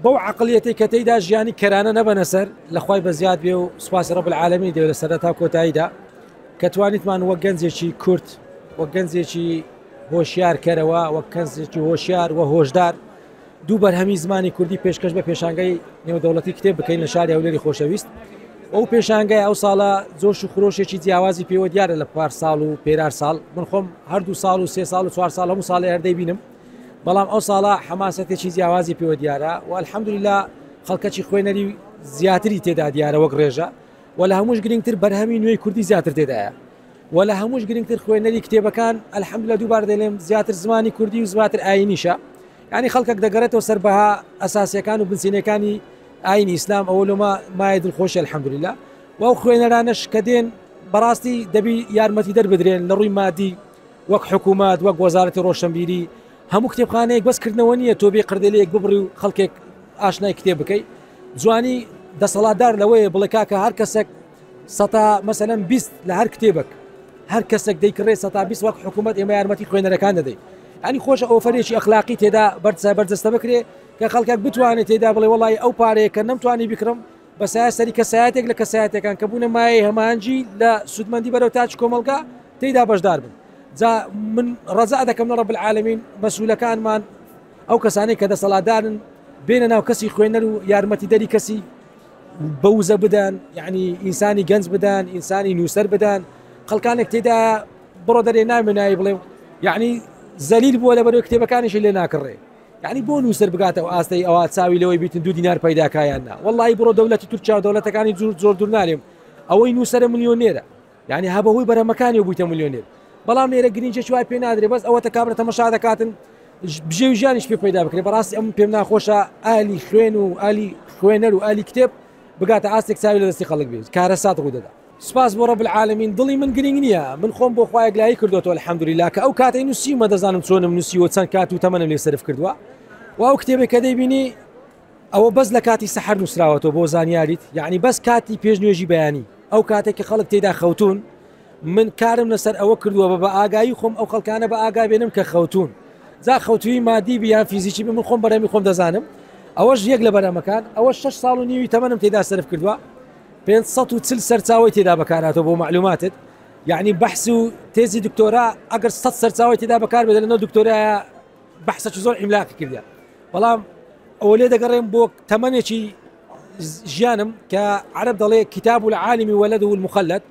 بەو عەقڵیەتەی کە تێیدا ژیانی کەرانە نەبەنە سەر، لە خوای بەزیاد بێ و سوپاسی رب العالمین دەوێ لە سەرەتا و کۆتاییدا کە توانیتمان وەک گەنجێکی کورد، وەک گەنجێکی هۆشیار کەرەوە، وەک کەنجێکی هۆشیار و هۆشدار دوو بەرهەمی زمانی کوردی پێشکەش بە پێشانگای نێودەوڵەتی کتێب بکەین لە شاری هەولێری خۆشەویست. ئەو پێشانگای ئەو ساڵە جۆش و خرۆشێکی جیاوازی پێوە دیارە لە پار ساڵ و پێرار ساڵ. من خۆم هەر دوو ساڵ و سێ ساڵ و چوار ساڵ هەموو ساڵێ هەر دەیبینم. بەڵام ئەو ساڵە حەماسەتێکی جیاوازی پێوە دیارە و الحمدللە خەڵکەکی خوێنەری زیاتری تێدا دیارە وەک ڕێژە و لە هەمووش گرنگتر بەرهەمی نوێی کوردی زیاتر تێدایە و لە هەمووش گرنگتر خوێنەری کتێبەکان الحمدللە دووبارە دەڵێم زیاتر زمانی کوردی و زیاتر ئاینیشە یعنی خەڵکێک دەگەڕێتەوە سەر بەها ئەساسیەکان و بنچینەکانی ئاینی ئیسلام ئەوە لۆمە مایە دڵخۆشی الحمدللە و ئەو خوێنەرانەش کە دێن بەڕاستی دەبی یارمەتی دەربدرێن لە ڕووی مادی وەک حکوومەت، وەک وەزارەتی ڕۆشنبیری، هەموو کتێبخانەیەک بەس کردنەوە نییە تۆ بێ قردێلەیەک ببڕی و خەڵکێک ئاشنای کتێب بکەی. جوانی دەسەڵاتدار لەوەیە بڵێ کاکە هەر کەسێک سەتا مەسەلەن 20 لە هەر کتێبێک هەر کەسێک دەیکڕێ سەتا 20 وەک حکوومەت ئێمە یارمەتی خوێنەرەکان دەدەین. یانی خۆشە ئۆفەرێکی ئەخلاقی تێدا بەرجەستە بەرجەستە بکرێ کە خەڵکێک بتوانێت تێدا بڵێ وەڵی ئەو پارەیە کە نەمتوانی بکڕم بە سایە سەری کەسایەتێک لە کەسایەتەکان کە بوونە مایەی هەماهەنگی لە سوودمەندی بەرەو تاکی کۆمەڵگا تێیدا بەشدار بن جا من ڕەجا دەکەم لە ڕەب العالمین مەسئولەکانمان ئەو کەسانەی کە دەسەڵاتدارن بێنە ناو کەسی خوێنەر و یارمەتیدەری کەسی بە وزە بدەن یعنی ئینسانی گەنج بدەن ئینسانی نووسەر بدەن خەڵکانێک تێدا بڕۆ دەرێ نامێنایی بڵێ یعنی زەلیل بووە لە بەرەوەی کتێبەکانیشی لێ ناکڕێ یانی بۆ نووسەر بگاتە ئەو ئاستەی ئەوا چاوی لەوەی بیتن دوو دینار پەیدا کا یان نا وەڵڵاهی بڕۆ دەولەتی تورکیا و دەولەتەکانی زۆر زۆر دوور نالێم ئەوەی نووسەرە ملیۆنێرە یعنی هە بەهۆی بەرهەمەکانی بوویتە ملیۆنێر بەڵام لێرە گرنگێکی وای پێ نادرێ بەس ئەوەتە کابرا تەمەشا دەکاتن بژێوی ژیانیش پێ پەیدا بکرێ بەڕاستی ئەم پێم ناخۆشە ئالی خوێن و ئالی خوێنەر و ئالی کتێب بگاتە ئاستێک چاوی لە دەستی خەڵک بێت کارەسات ڕوو دەدا. سوپاس بۆ رب العالمین دڵی من گرینگ نییە من خۆم بۆ خوا یەکلایی کردۆتەوە الحمدللە کە ئەو کاتەی نووسیومە دەزانم چۆنم نووسیوە چەند کات و تەمەنم لێ سەرف کردووە و ئەو کتێبێک کە دەیبینی ئەوە بەس لە کاتی سەحەر نووسراوەتەوە بۆ زانیاریت یعنی بەس کاتی پێش نوێژی بەیانی ئەو کاتێک کە خەڵک تێدا خەوتون من کارم لەسەر ئەوە کردووە بە بە ئاگایی خۆم ئەو خەڵکانە بە ئاگا بێنم کە خەوتون جا خەوتوی مادی بی یان فیزیکی بی من خۆم بەرەمی خۆم دەزانم ئەوەش یەک لە بەرەمەکان ئەوە 6 ساڵ و نیوی تەمەنم تێدا سەرف کردووە 540 سەرچاوەی تێدا بەکارهاتوە بۆ مەعلوماتت یعنی بەحس و تێزی دکتۆرا ئەگەر 100 سەرچاوەی تێدا بەکار بێت لەناو دکتۆرایە بەحسەکی زۆر عیملاقی کردە بەڵام ئەوە لێ دەگەڕێم بۆ تەمەنێکی ژیانم کە عەرەب دەڵێ کتاب العالم ولده المخلد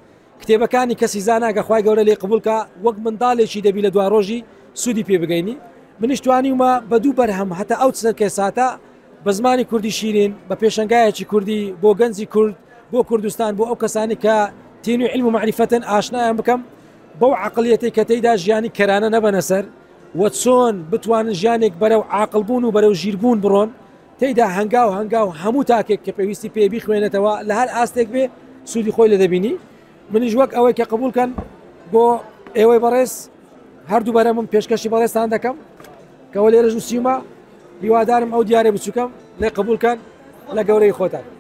کتێبەکانی کەسی زانا کە خوای گەورە لێی قبوڵ کا وەک منداڵێکی دەبی لە دواڕۆژی سوودی پێ بگەینی منیش توانیومە بە دوو بەرهەم هەتا ئەو چرکە ساتە بە زمانی کوردی شیرین بە پێشەنگایەکی کوردی بۆ گەنجی کورد بۆ کوردستان بۆ ئەو کەسانی کە تینوی علم و مەعریفەتن ئاشنایان بکەم بەو عەقڵیەتەی کە تێیدا ژیانی کەرانە نەبەنە سەر و چۆن بتوانن ژیانێک بەرەو عاقڵبوون و بەرەو ژیربوون بڕۆن تێیدا هەنگاو هەنگاو هەموو تاکێک کە پێویستی پێ بیخوێنێتەوە لە هەر ئاستێک بێ سوودی خۆی لێ دەبینی منیش وەک ئەوەی کە قبول کەن بۆ ئێوەی بەڕێز هەردوو بەرەمم پێشکەشی بەڕێزتان دەکەم کەەوە لێرە نووسیومە هیوادارم ئەو دیارە بچووکەم لێ قبول کەن لە گەورەی خۆتان.